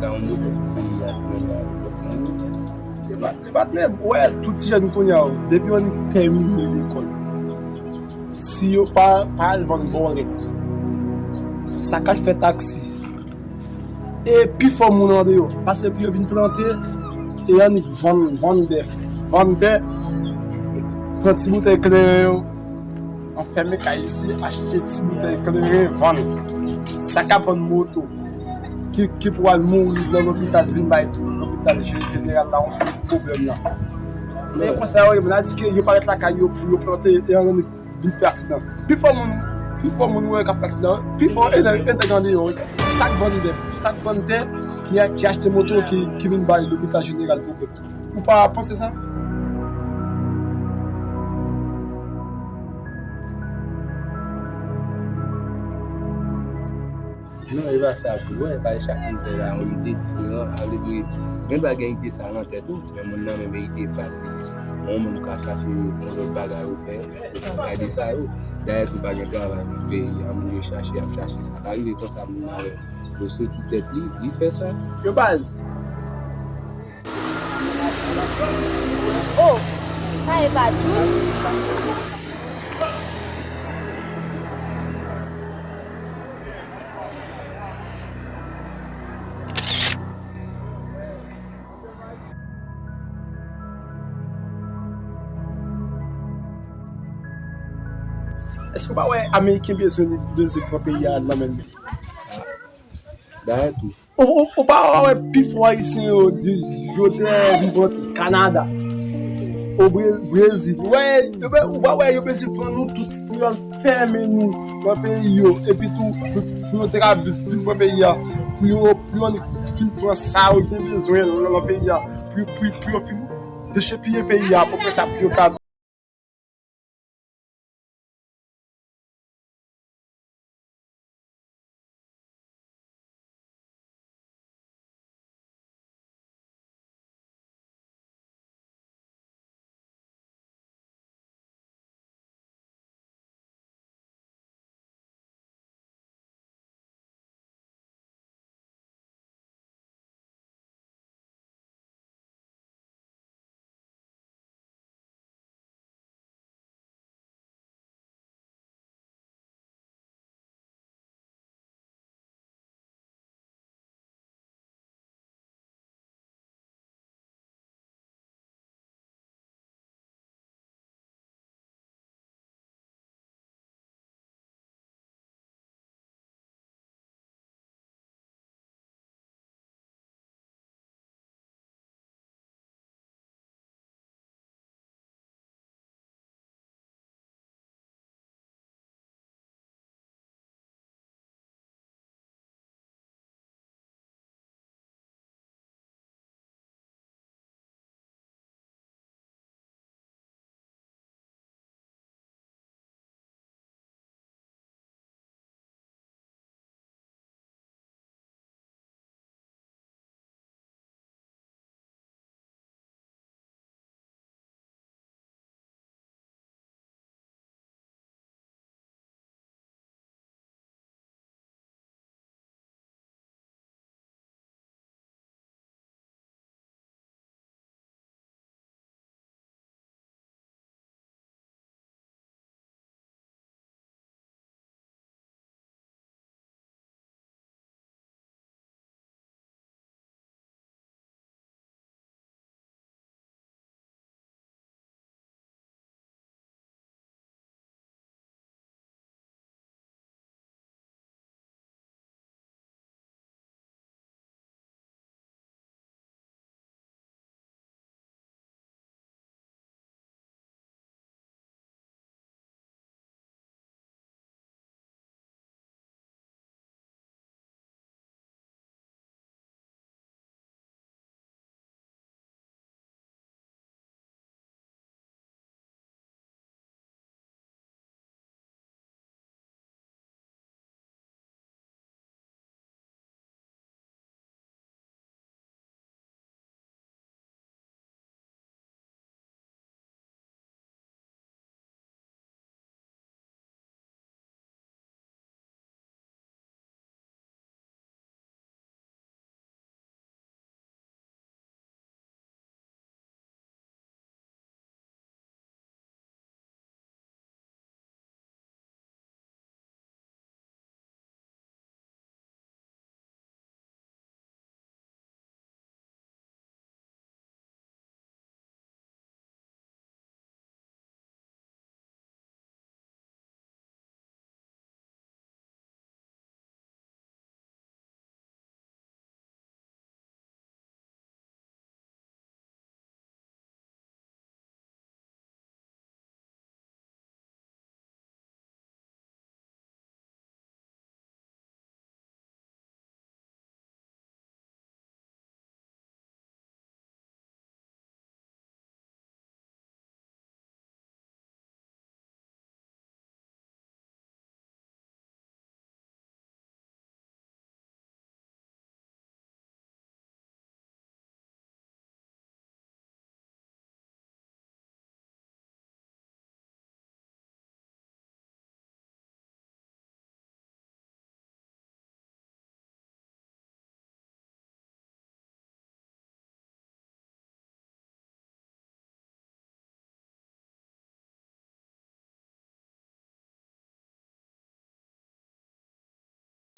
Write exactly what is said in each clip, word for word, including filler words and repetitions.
Yon moto pou peyi a, pou peyi a, pou peyi a. Li pa, li pa t menm. Ou wè, tout ti jèn kounye a, depi yo tèmine lekòl, si yo pa, pa al vann bòrèt, sa k ap fè taksi, e pifò moun andeyò, paske pou yo vin plante, e annik vann, vann bèf, vann tè, pran ti boutèy kleren yo, anfèmen kay isi, achte ti boutèy kleren, vann. Sa k ap vann moto, ki, ki pou al mouri nan lopital, vin bay lopital je-, jeneral la yon pwoblèm la. Men konsa yo ye, moun a di ke yo parèt lakay yo pou yo plante, e annik vin fè aksidan. Pifò moun, pifò moun ou wè k ap fè aksidan, pifò e nèg, e nèg andeyò, wi. Sa k vann bèf, sa k vann tè, ki, ki achte moto, ki, ki vin bay lopital jeneral pwoblèm. Ou pa panse sa? Non, e pa sa tou. Wè, bay chak moun fè la, yon ide diferan. A vle di, men bagay ide sa nan tèt ou, men moun nan menm ide pa t li. Yon moun ka chache yon lòt bagay ou fè, ou ka ede sa yo. Dayè, si w pa gen travay nan peyi a, moun yo chache, ap chache sa. Ka rive konsa, moun nan wè yo soti tèt li, li fè sa. Yo baz. Oh, sa e pa Jul? Èske w pa wè Ameriken bezwen li, bezwen pran peyi a nan men l? Dayè tou. Ou, ou, ou pa wè pifò Ayisyen yo, di, yo te viv Kanada, o Bre-, Brezil. Ou wè, yo be-, ou pa wè yo bezwen pran nou tout pou yo al fèmen nou nan peyi yo. Epi tou, pou, pou yo te ka viv, viv nan peyi a. Pou yo, pou yo fin pran sa yo gen bezwen nan, nan peyi a. Pou, pou, pou yo fin dechepiye peyi a. Pou fè sa, pou yo ka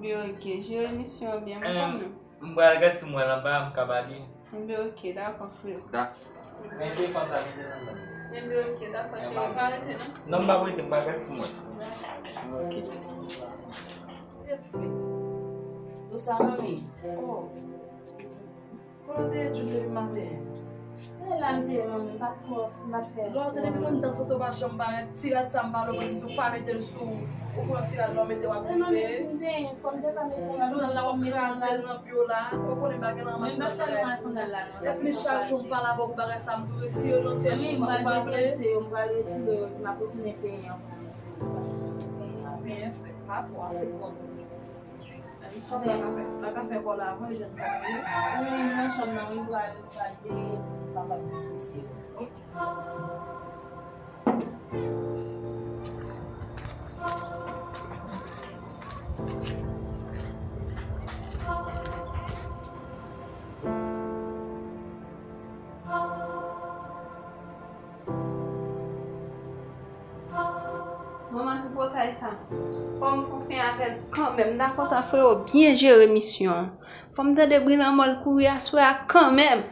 Ebyen, ok, jere misyon an byen, mwen konn. M pral gade si m wè l anba, m ka ba li. Ebyen, ok, dakò, frè. Dakò. Men te fanm sa mete nan men. Ebyen, ok, dakò, cheri, pa rete, non? Non, m pa rete, m pa gade si m wè. Ok. Bonswa, manmi. Oh. Kote w te ye June depi maten? E la m te ye, manmi, m pa t twò, m pa t fè. Lè w te depi lontan sou pa janm parèt, ti rad sa m pale w, mwen di w pa mete l sou ou, ou pran ti rad la w mete w ap rive. Manmi, m te, fò m te ka mete l sou sandal la, w ap kraze l nan pye w la, ou konnen bagay lan machin nan fè. Epi chak jou m pale avè w pou bagay sa, m tou retire l nan tèt ou, ou pa vle. Manmi, m pral deplase yo, m pral retire yo, epi m ap retounen peyi an pou mwen. Byen fèt, pa twò, se bon. Istwa la ka fè, la ka fè kò la avan, jèn fanm yo. Wi, nan chanm nan, wi, pral, pral deye, papa misye. Manman tripotay sa. Fò m fè yon fen avè l kanmenm. M ta kontan freo byen jere misyon an. Fò m tande bri lanmò l kouri aswè a kanmenm.